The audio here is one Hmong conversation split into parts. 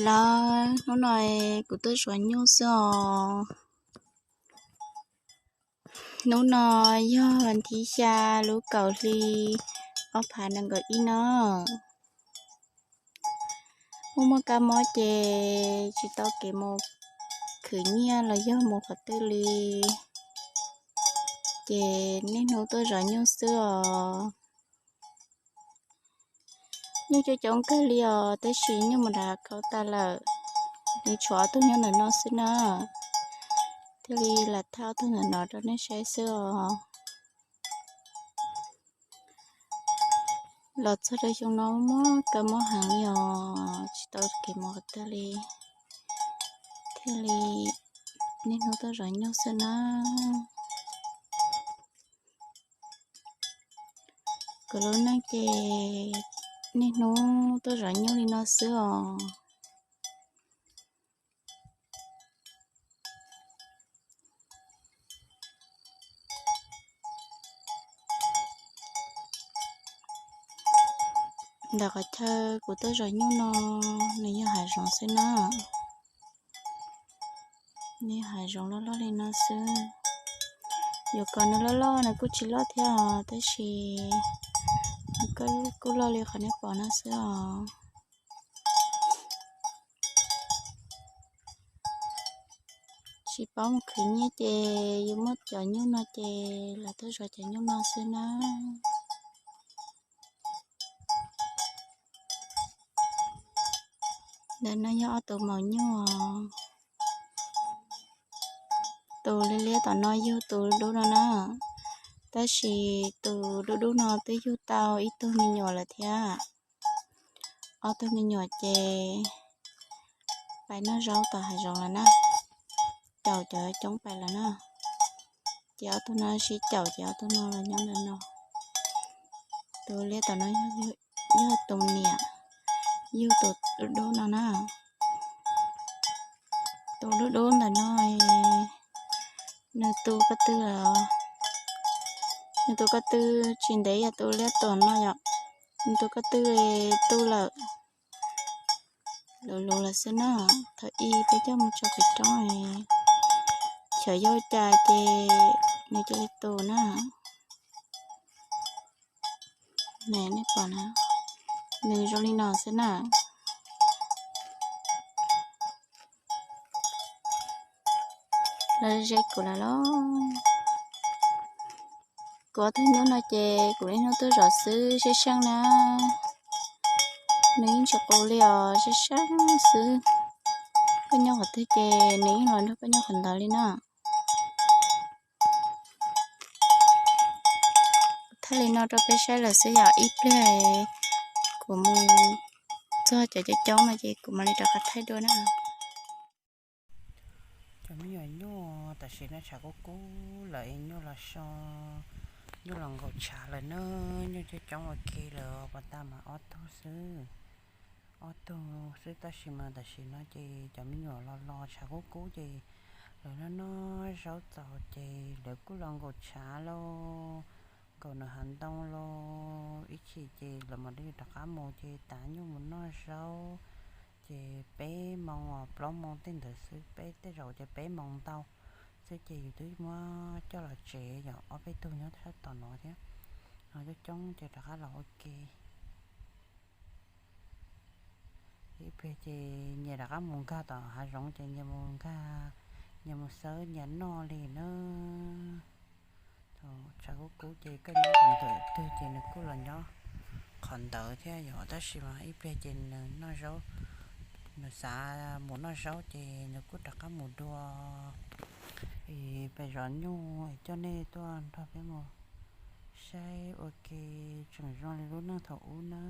Lawv, hnub no kuv tuaj zov nyuj xwb os. Hnub no yog vas thib xya lub kaum hli ob phav nees nkaum ib no. Muaj muaj kab mob ces tsis tau kev mus khwv nyiaj los yog mus qhov twg li, ces niaj hnub tuaj zov nyuj xwb os. Nyuj coob coob kawg li os, tab sis nyuj mus nram khau tas lawm, nws tshuav ob tug nyob ntawm no xwb na. Thiaj li lam thaij ob tug ntawm no rau nej saib xwb os. Los txog rau xyoo no muaj kab mob heev li os, tsis tau kev mus qhov twg li, thiaj li niaj hnub tuaj zov nyuj xwb na. Kuv lub neej ces niaj hnub tuaj zov nyuj li no xwb os. Ntawm qhov chaw kuv tuaj zov nyuj no, nws yog hav zoov xwb na. Nws yog hav zoov loj loj li no xwb. Yuav kom nws loj loj nws kuj tsis loj thiab os, tab sis nws kuj loj li qhov nej pom no xwb os. Tsis paub mus khwv nyiaj ces yus muaj cov nyuj no ces los tuaj zov cov nyuj no xwb na. Ntawm no yog ob tus maum nyuj os. Tus liab liab tom no yug tus dub no na, tab sis tus dub dub no twb yug tau ib tug me nyuam lawm thiab. Ob tug me nyuam ces pais noj zaub tom hav zoov lawm na, caum cov coob pais lawm na. Ces ob tug no sib caum ces ob tug no los nyob ntawm no. Tus liab tom no yog tus niam, yug tus dub dub no na. Tus dub dub ntawm no, nws tu ko tw lawm. Nws tu ko tw tsis ntev yog tus liab tom no yom. Nws tu ko tw tu lawm. Luv luv lawm xwb na. Thaum ub peb coj mus tso pem roob, xyov yog cas ces nws cia li tu na. Ne, nej pom na, nws zoo li no xwb na. Lawv ze kuv lawm los. Kuv ob tug nyuj no ces kuv niaj hnub tuaj zov xwb, sab seej na. Nws yeej tsis qus li os, sab seej xwb. Koj nyob qhov twg ces nws yeej los nrog koj nyob qhov ntawd li na. Thaij li no rau peb saib lawm xwb yom, ib pliag kuv mus txog cov coob coob no ces kuv mam li rov qab thaij dua na. Cov me nyuam nyuj tam sim no tshav kub kub lawm, nyuj los so, nyuj los nkaum tshav lawm na, nyuj coob coob ua ke lawm, pas tas mas ob tug xwb. Ob tug xwb tab sis mas tam sim no ces cov me nyuam los los tshav kub kub ces lawv noj noj zaub txaus ces lawv kuj los nkaum tshav lauj, nkaum nws hav ntoo lauj, ib chim ces lawv mam li rov qab mus ces tav nyuj mus noj zaub. Ces peb moos os plaub moos tej ntawd xwb, peb tej zaum ces peb moos ntau xwb ces yus twb muab coj los tsev, yog ob peb tug nyob sab tom no thiab. Ho coob coob ces rov qab los ua ke. Ib pliag ces nyias rov qab mus nkag tom hav zoov ces nyias mus nkag, nyias mus xawb nyias noj li na. Thaum tshav kub kub ces koj nyob qhov ntawd twg ces nws kuj los nyob qhov ntawd thiab yom, tab sis mas ib pliag ces nws noj zaub, nws xav mus noj zaub ces nws kuj rov qab mus dua. Es peb zov nyuj coj nej tuaj nrog peb mus saib ua ke tseem zoo li lub neej thaum ub na.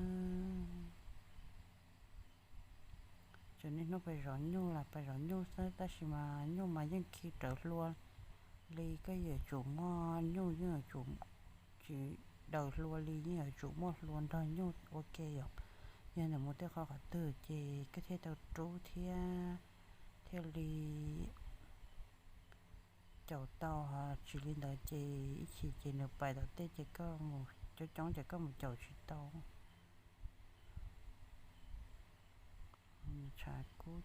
Tseem niaj hnub peb zov nyuj los peb zov nyuj xwb tab sis mas nyuj mas yeej khi rawv hlua li, koj yuav tsum muaj nyuj yeej yuav tsum, tsis daws hlua li yeej yuav tsum muaj hlua nrog nyuj ua ke yom. Yog nws mus tej qhov qhov twg ces koj thiaj tau rub thiab, thiaj li caum tau, ho tsis li ntawd ces ib chim ces nws pais tom tej ces koj mus coob coob ces koj mus caum tsis tau.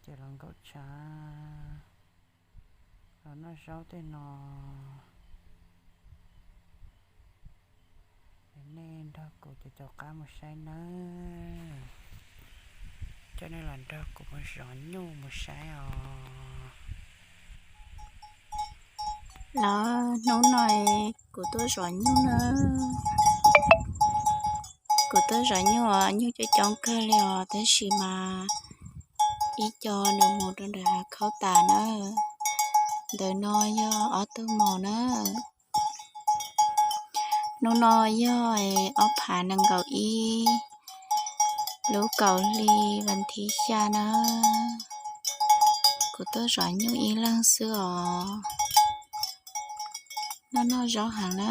Ces los nkaum tshav los noj zaub tej no. Es nej nrog kuv caum caum qab mus saib nawb. Coj nej los nrog kuv mus zov nyuj mus saib os. Los hnub no kuv tuaj zov nyuj na. Kuv tuaj zov nyuj os, nyuj coob coob kawg li os, tab sis mas ib co nws mus rau nram hav khaub tas na. Ntawm no yog ob tug maum na. Hnub no yog ob phav nees nkaum ib lub kaum hli vas thib xya na. Kuv tuaj zov nyuj ib leeg xwb os. Noj noj zaub heev na.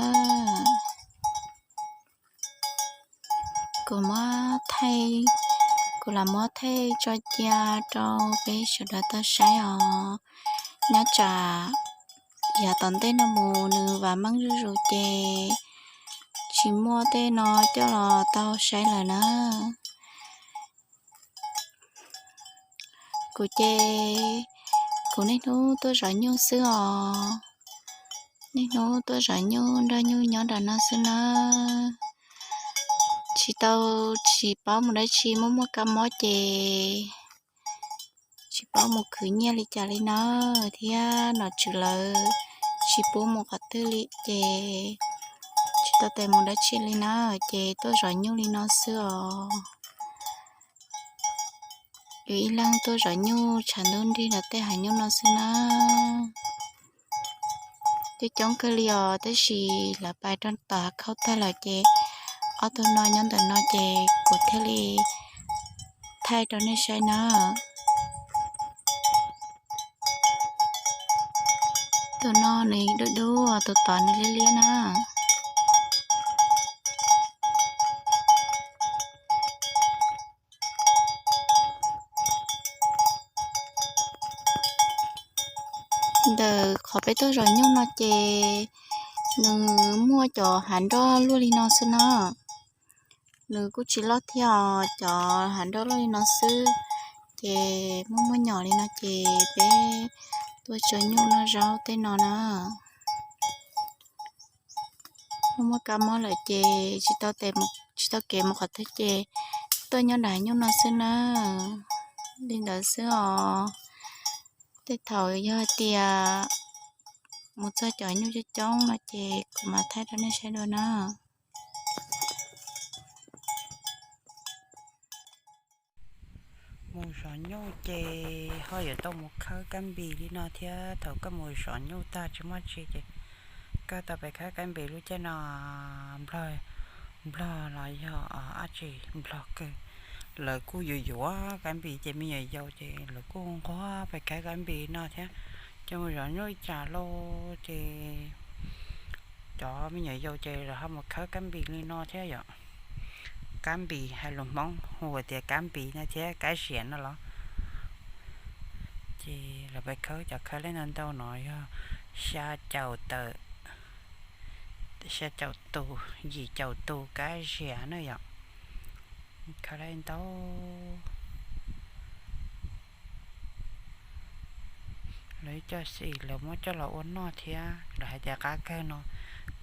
Kuv muab thaij, kuv lam muab thaij tso cia rau peb sawv daws tau saib os. Nyob tsam yav tom ntej no mus nws vam meej zuj zus ces tsis muaj tej no coj los tau saib lawm na. Kuv ces kuv niaj hnub tuaj zov nyuj xwb os. Niaj hnub tuaj zov nyuj nrog nyuj nyob nram no xwb na. Tsis tau, tsis paub mus dab tsi, muaj muaj kab mob ces tsis paub mus khwv nyiaj li cas li na, thiab nom tswv lawv tsis pub mus qhov twg li ces tsis tau tes mus dab tsi li na, ces tuaj zov nyuj li no xwb os. Yus ib leeg tuaj zov nyuj tshav ntuj nrig nram tej hav nyuj no xwb na. Coob coob kawg li os, tab sis lawv pais rau tom hav khaub tag lawm ces ob tug no nyob ntawm no ces kuv thiaj li thaij rau nej saib na. Tus no nws dub dub, tus tod nws liab liab na. Ntawm qhov peb tuaj zov nyuj no ces nws muaj cov hav nroj luaj li no xwb na. Nws kuj tsis loj thiab os, cov hav nroj luaj li no xwb. Ces muaj muaj nyom li no ces peb tuaj tso nyuj noj zaub tej no na. Muaj muaj kab mob lawm ces tsis tau, tsis tau kev mus qhov twg ces tuaj nyob nram nyuj no xwb na. Li ntawd xwb os. Tej thaum yog hais tias mus txog cov nyuj coob coob no ces kuv mam thaij rau nej saib dua na. Mus zov nyuj ces ho yuav tau mus khawb kab npis li no thiab. Thaum koj mus zov nyuj tag tsis muaj tsi ces koj tau pes khawb kab npis. Lub caij no nplog, nplog los yog dab tsi nplog kawg, lawv kuj yuav yuav kab npis ces me nyuam yaus ces lawv kuj nquag pes khawb kab npis no thiab. Ces mus zov nyuj ib tsam lauj ces cov me nyuam yaus ces lawv ho mus khawb kab npis li no thiab yom. Kab npis hais lus Hmoob hu tias kab npis no thiab kab ziam no los. Ces lawv pes khawb, cov khawb li no ntau no yog xya caum tawm, xya caum tus, yim caum tus kab ziam na yom. Khawb li ntau. Lawv coj xim lawv muab coj los ua noj thiab, lawv hais tias qab kawg no.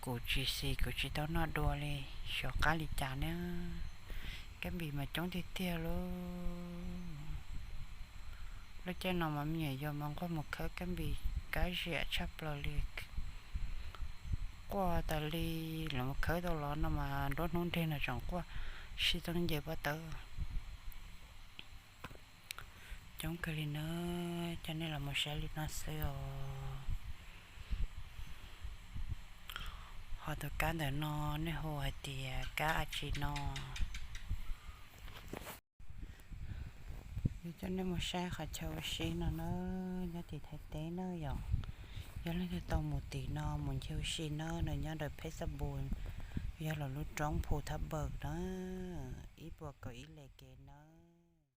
Kuv tsis xis, kuv tsis tau noj dua li, xyov qab li cas na. Kab npis mas coob tiag tiag lauj. Lub caij no mas me nyuam yaus mas nquag mus khawb kab npis kab ziam tshaj plaws li. Quaj tas li, lawv mus khawb tau los no mas nruab hnub nrig no tseem quaj sib txeeb nce pob tawb. Coob kawg li na, coj nej los mus saib li no xwb os. Ho tus kab ntawm no nej hu hais tias kab dab tsi no. Yuav coj nej mus saib qhov chaw ua si no na, nyob tim Thaib teb na yom. Yog leej twg tau mus tim no mus nce ua si na, nws nyob ntawm Phetab Npus, yog lawv lub roob Phu Thab Npawm na, ib puas kaum ib les kev na.